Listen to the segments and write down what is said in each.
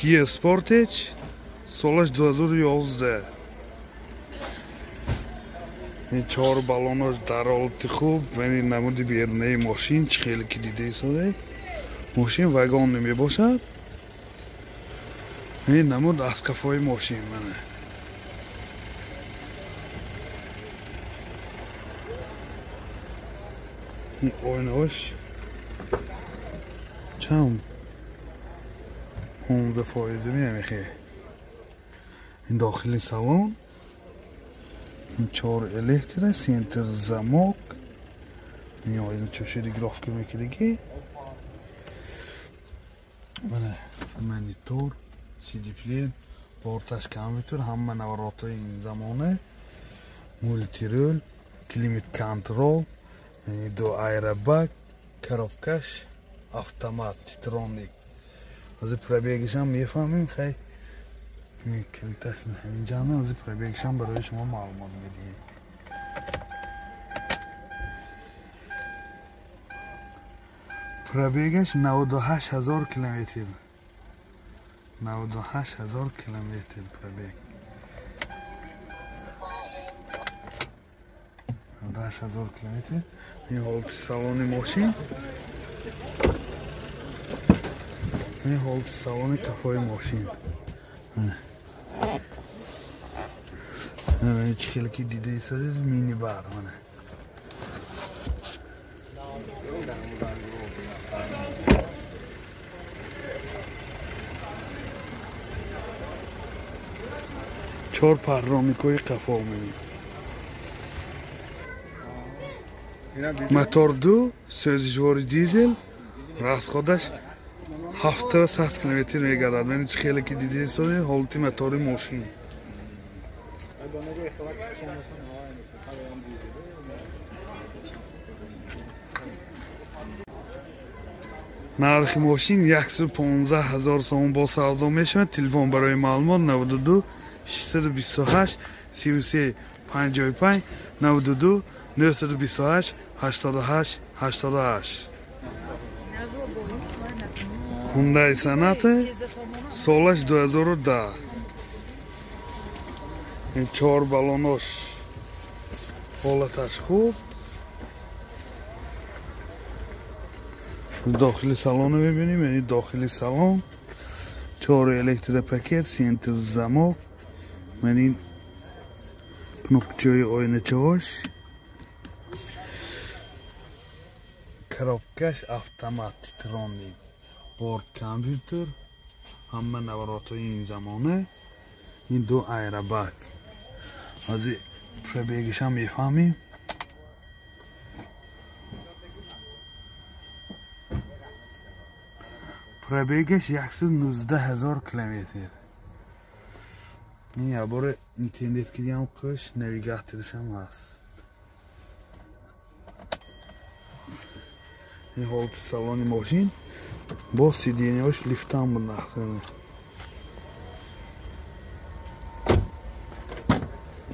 Kia Sportage солаш 2011. Ин чор баллонош дар ҳолати хуб. Ин намуди берунаи мошин чӣ хеле ки дида истодед. Мошин вагон мебошад. Ин намуд аз қафои мошин мана. Ин оинаҳош чанд 15% мемехе. Ин дохили салон. Ин чор электро, центр замок. Ин оина чӯши регулировка мекидаги. Мана монитор, CD плеер, борташ компютер, ҳама наворотҳои ин замона, мультирул, климат контрол, ду аэробак, коробкаш автомат, титроник. Ҳозир пробегишам мефаҳмем, хай калиташ ҳаминҷана, ҳозир пробегишам барои шумо маълумот медиҳем. Пробегаш 98 000 километр. 98 000 километр пробег. 98 000 километр. Ин ҳолати салони мошин. Ин ҳолати салони қафои мошин. Чӣ хеле ки дида истодед, минибар мана. Чор парроникҳои қафо мебинем. Мотор ду, сӯзишвори дизел, расходаш 700 километр мегардад. Ман чӣ хеле ки дида истодед, ҳолати мотори мошин. Нархи мошин 115 000 сомон бо савдо мешавад. Телефон барои маълумот 92 628 33 55 92 928 88 88. Hyundai Sonata солаш 2010. Ин чор баллонош ҳолаташ хуб. Дохили салонро мебинем, яъне дохили салон чор электропакет, центр замок, ман ин кнопкаҳои оиначаҳош, коробкаш автомат, титроник, борт компютер, ҳама наворотҳои ин замона, ин ду аэробак. Ҳозир пробегишам мефаҳмем. Пробегаш 119 000 километр. Ин як бора интернет кидиам қӯш, навигаторишам ҳаст. Ин ҳолати салони мошин бо сиденияҳош лифтам буд.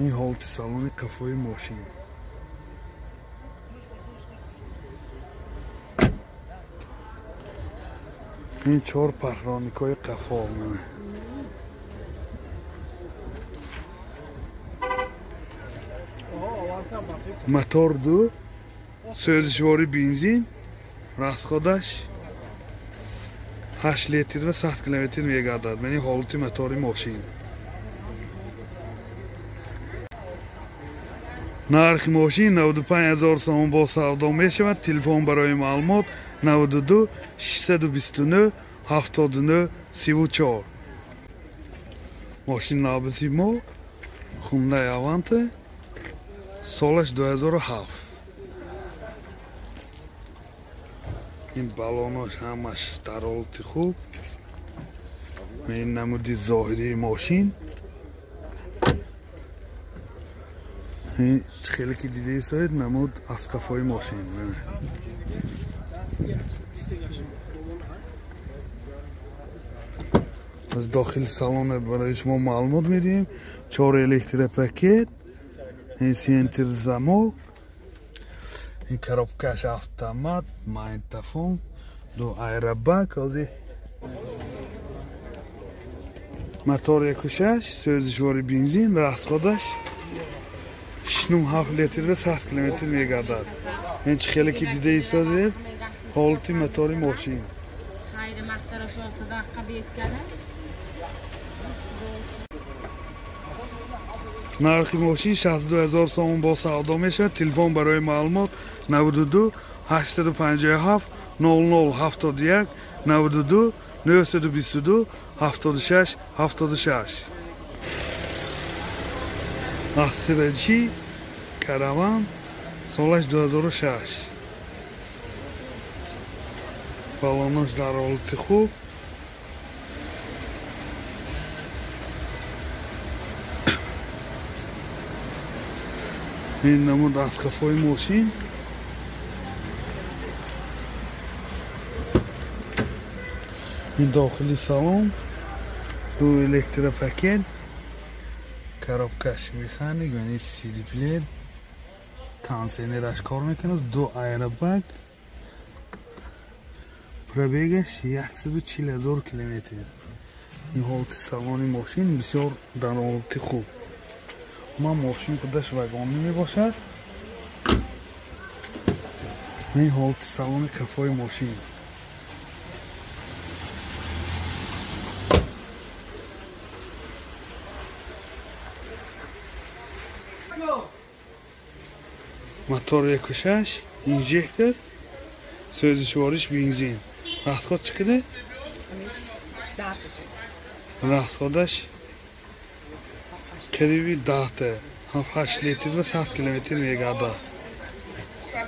Ин ҳолати салони қафои мошин. Ин чор парроникҳои қафо. Мотор ду, сӯзишвори бензин, расходаш 8 литр ва 100 километр мегардад. Ман ин ҳолати мотори мошин. Нархи мошин 95 000 сомон бо савдо мешавад. Телефон барои маълумот 92 629 79 34. Мошин навбати мо Hyundai Avante солаш 2007. Ин баллонош ҳамаш дар ҳолати хуб. Ин намуди зоҳирии мошин. Ин хеле ки дида истодед, намуд аз қафои мошин. Аз дохили салон барои шумо маълумот медиҳем. Чор электропакет, ин центр замок, ин коробкаш автомат, магнитофон, ду аэробак. Ҳозир Мотор 1.6, сӯзишвори бензин, расходаш 6,7 литр ва 100 километр мегардад. Ин чӣ хеле ки дида истодед, ҳолати мотори мошин. Нархи мошин 62 000 сомон бо савдо мешавад. Телефон барои маълумот 92 857 00 71 92 922 76 76. Астра G Караван солаш 2006. Балонаш дар ҳолати хуб. Ин намуд аз қафои мошин. Ин дохили салон, ду электропакет, коробкаш механик, яъне CD плеер, кондиционераш кор мекунад, ду аэробаг, пробегаш 140 000 километр. Ин ҳолати салони мошин бисёр дар ҳолати хуб. Ман мошин худаш вагонӣ мебошад. Ин ҳолати салони қафои мошин. Мотор 1.6, инжектор, сӯзишвориш бензин. Расход чӣ қадар? Расходаш қариби 10 7-8 литр ва 100 километр мегардад.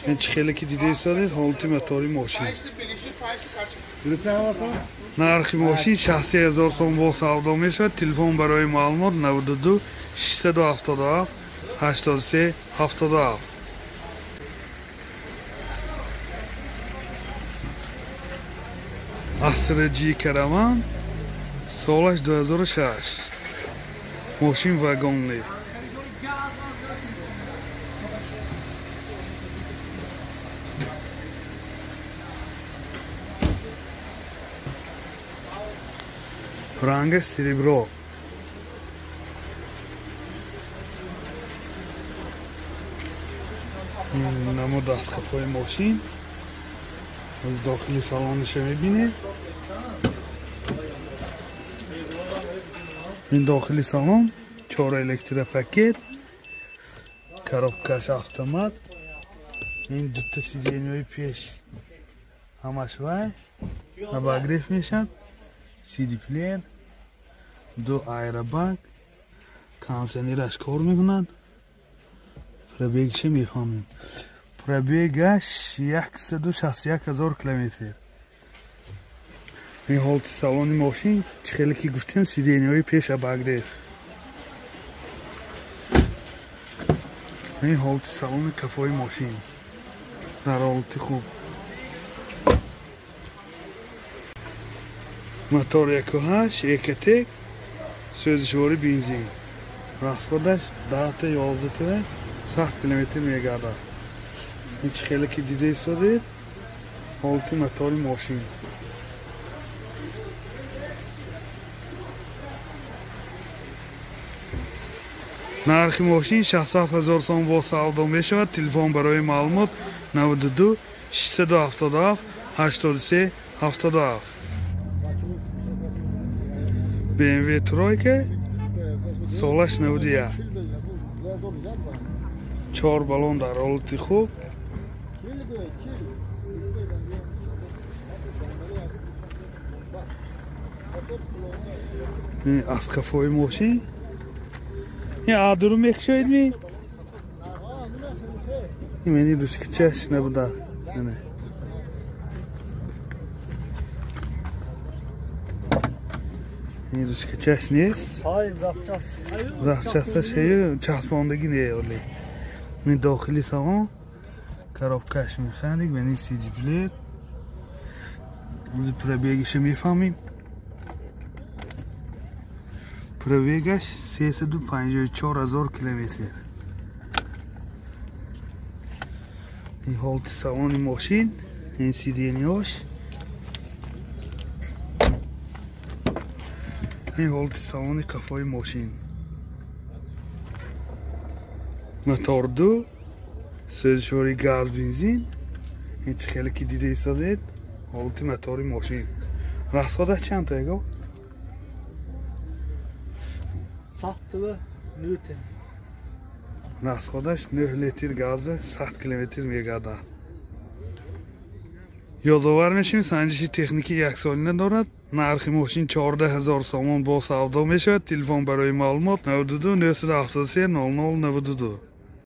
Ин чӣ хеле ки дида истодед, ҳолати мотори мошин. Нархи мошин 63 000 сом бо савдо мешавад. Телефон барои маълумот 92 677 83 77. Астра G Караван солаш 2006. Мошин вагонли. Рангаш серебро. Намуд аз қафои мошин. Аз дохили салониша мебинед. Ин дохили салон 4 электропакет, коробкаш автомат, ин дута сиденьяи пеш ҳамаш вай обогрев мешавад, CD плеер, ду аэробаг, кондиционераш кор мекунад. Пробегша мефаҳмем. Пробегаш 161 000 километр. Ин ҳолати салони мошин чӣ хеле ки гуфтем, сиденьяҳои пеш обогрев. Ин ҳолати салони қафои мошин дар ҳолати хуб. Мотор 1.8 Экотек, сӯзишвори бензин. Расходаш 10-11 100 километр мегардад. Ин чӣ хеле ки дида истодед, ҳолати мотори мошин. Нархи мошин 67 000 сом бо савдо мешавад. Телефон барои маълумот 92 677 83 77. BMW тройка солаш 91. 4 баллон дар ҳолати хуб. Аз қафои мошин. Ин адуру мекушоед ми? Ин мени ручкачаш набуда. Ин ручкачаш нест. Запчасташ часпондагӣ не оли. Ин дохили салон, коробкаш механик, мени CD плеер. Пробегиша мефаҳмем. Пробегаш 354 000 километр. Ин ҳолати салони мошин, ин сиденьяш. Ин ҳолати салони қафои мошин. Мотор 2, сӯзишвори газ, бензин. Ин чӣ хеле ки дида истодед, ҳолати мотори мошин. Расходаш чанд его? 109. Расходаш 9 литр газ 100 километр мегардад. Ёдовар мешавем, санҷиши техникӣ яксолина дорад. Нархи мошин 14 000 сомон бо савдо мешавад. Телефон барои маълумот 92 973 00 92.